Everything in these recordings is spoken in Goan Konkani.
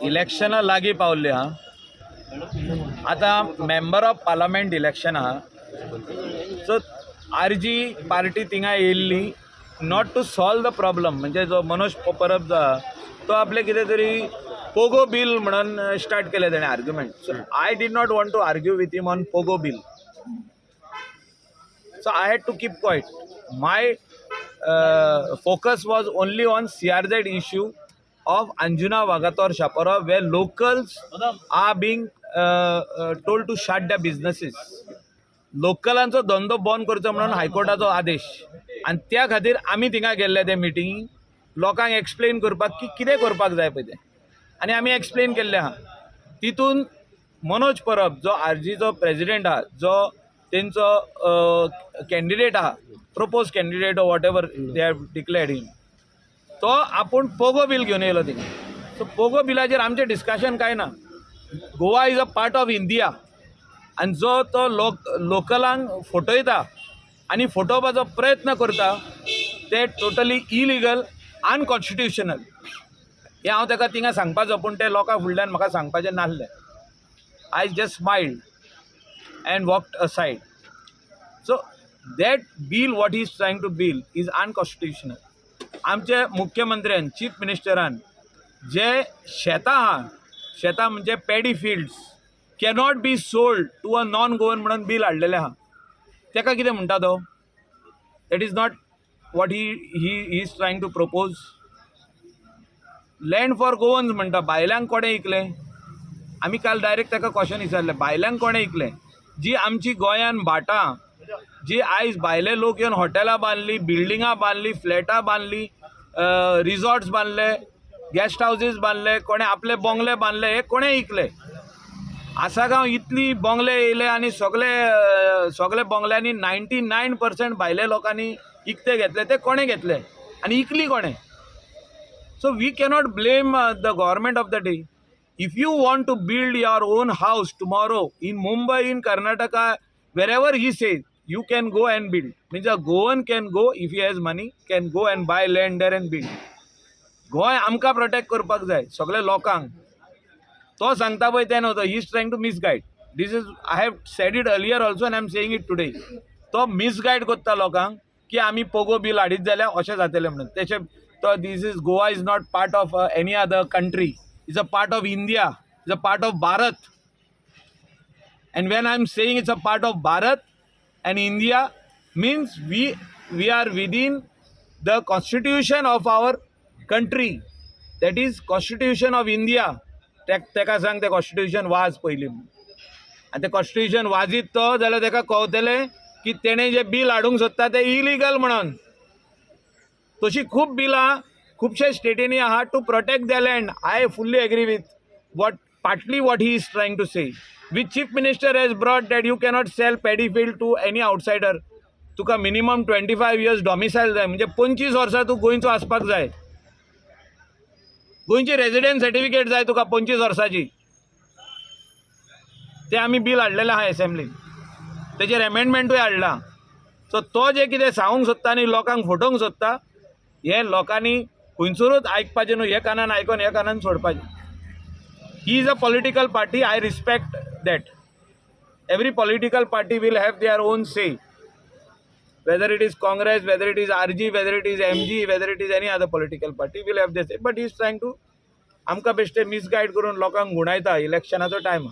इलेक्शनां लागीं पावल्ली आहा. आतां मेंबर ऑफ पार्लमेंट इलेक्शन आहा. सो आरजी पार्टी थिंगा येयल्ली not to solve the problem. म्हणजे जो मनोज परब जो आहा तो आपलें कितें तरी पोगो बील म्हणून स्टार्ट केलें तेणें argument. So I did not want to argue with him on Pogo bill, so I had to keep quiet. My focus was only on CRZ issue of Anjuna, Vagator, Chapora, where locals are being told to shut their businesses. लोकलांचो धंदो बंद करचो म्हणून हायकोर्टाचो आदेश आनी त्या खातीर आमी थिंगा गेल्ले ते मिटिंग लोकांक एक्सप्लेन करपाक की कितें करपाक जाय पळय तें, आनी आमी एक्सप्लेन केल्लें आहा. तितून मनोज परब जो आरजीचो प्रेजिडेंट आहा, जो तेंचो कॅन्डिडेट आहा, propose candidate or whatever they have declared him, तो आपूण पोगो बील घेवन येयलो थिंगा. सो पोगो बिलाचेर आमचें डिस्कशन कांय ना. Goa is a part of India आनी जो तो लोक लोकलांक फटयता आनी फटोवपाचो प्रयत्न करता ते टोटली इलिगल, अनकॉन्स्टिट्युशनल. हें हांव ताका थिंगा सांगपाचो, पूण ते लोकां फुडल्यान म्हाका सांगपाचें नासलें. I just smiled and walked aside. So that bill, what he is trying to bill, is unconstitutional. आमचे मुख्यमंत्र्यान, चीफ मिनिस्टरान जे शेतां आहा, शेतां म्हणजे paddy fields cannot be sold to a non Goan म्हणून बील हाडलेलें आहा, ताका कितें म्हणटा तो? That is not what he is trying to propose. Land for Goans म्हणटा, भायल्यांक कोणें इकलें? आमी काल डायरेक्ट ताका क्वेश्चन विचारलें, भायल्यांक कोणें इकलें? जी आमची गोंयान भाटां जी आयज भायले लोक येवन हॉटेलां बांदली, बिल्डिंगां बांदली, फ्लॅटां बांदली, रिजॉर्ट्स बांदले, गेस्ट हावजीस बांदले, कोणें आपले बोंगले बांदले, हे कोणें इकले? आसागांव इतली बोंगले येयले आनी सगळे बोंगल्यांनी 99% भायले लोकांनी इकते घेतले. ते कोणें घेतले आनी इकली कोणें? So we cannot blame the government of the day. If you want to build your own house tomorrow in Mumbai, in Karnataka, wherever he says, you can go and build. Means a Goan can go, if he has money, can go and buy land there and build. Goa आमकां प्रोटेक्ट करपाक जाय सगळे लोकांक. तो सांगता पळय तें न्हू, he is trying to misguide. This is, I have said it earlier also and I am saying it today. तो मिसगायड करता लोकांक की आमी पोगो बील हाडीत जाल्यार अशें जातलें म्हणून. तेशें तो, this is, Goa is not part of any other country, is a part of India, is a part of Bharat. And when I am saying it's a part of Bharat and India, means we are within the constitution of our country, that is Constitution of India. तेका सांग तें कॉन्स्टिट्युशन वाच पयलीं आनी तें कॉन्स्टिट्युशन वाजीत तो जाल्यार तेका कळटलें की तेणें जें बील हाडूंक सोदता तें इलिगल म्हणून. तशी खूब बिलां खुबशे स्टेटींनी आहा to protect the land. I fully agree with what, partly what he is trying to say, which chief minister has brought, that you cannot sell paddy field to any outsider. तुका मिनिमम 25 इयर्स डॉमिसायल जाय, म्हणजे 25 वर्सां तूं गोंयचो आसपाक जाय, गोंयची रेजिडंट सर्टिफिकेट जाय तुका 25 वर्साची. ते आमी बील हाडलेलें आहा एसेंब्लीन, तेजेर एमेंडमेंटूय हाडला. सो तो जें कितें सांगूंक सोदता आनी लोकांक फटोवंक सोदता, हें लोकांनी खंयसरूच आयकपाचें न्हू. हे कानान आयकोन हे कानान सोडपाचें. He is a political party, I respect that. Every political party will have their own say, whether it is Congress, whether it is RG, whether it is MG, whether it is any other political party, will have their say. But he is trying to आमकां बेश्टे मिसगायड करून लोकांक गुणायता. इलेक्शनाचो time.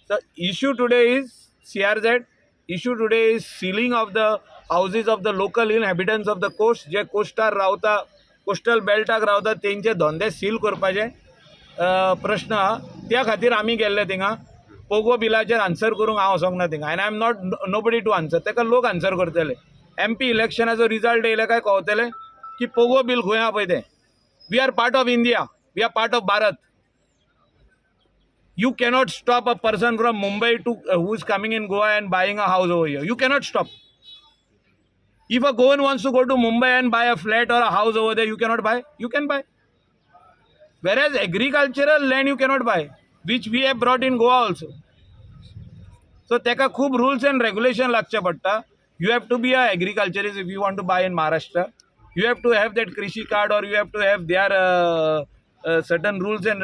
So issue today is CRZ. Issue today is sealing of the houses of the local inhabitants of the coast. J co-star रावता, कोस्टल बेल्टाक रावता, तेंचे धंदे सील करपाचे प्रश्न आहा. त्या खातीर आमी गेल्ले थिंगा. पोगो बिलाचेर आन्सर करूंक हांव वचोंक ना थिंगा आनी I am not nobody to answer. ताका लोक आन्सर करतले. एमपी इलेक्शनाचो रिजल्ट येयले काय कळतलें की पोगो बील खंय आहा पळय तें. We are part of India, we are part of Bharat. You cannot stop a person from Mumbai to who is coming in Goa and buying a house over here. You cannot stop. If a Goan wants to go to Mumbai and buy a flat or a house over there, you cannot buy. You can buy. Whereas agricultural land you cannot buy, which we have brought in Goa also. So तेका खूब rules and regulation लागचे पडटा. You have to be a agriculturist if you want to buy in Maharashtra. You have to have that Krishi card or you have to have their Certain rules and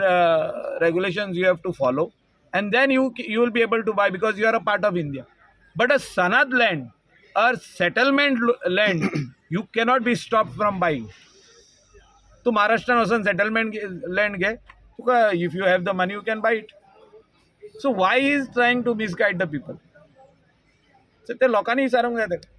regulations you have to follow and then you will be able to buy because you are a part of India. But a sanad land or settlement land, you cannot be stopped from buying. तूं महाराष्ट्रान वचून सेटलमेंट लँड घे, तुका if you have the money, you can buy it. So why is trying to misguide the people? So ते लोकांनी विचारूंक जाय ताका.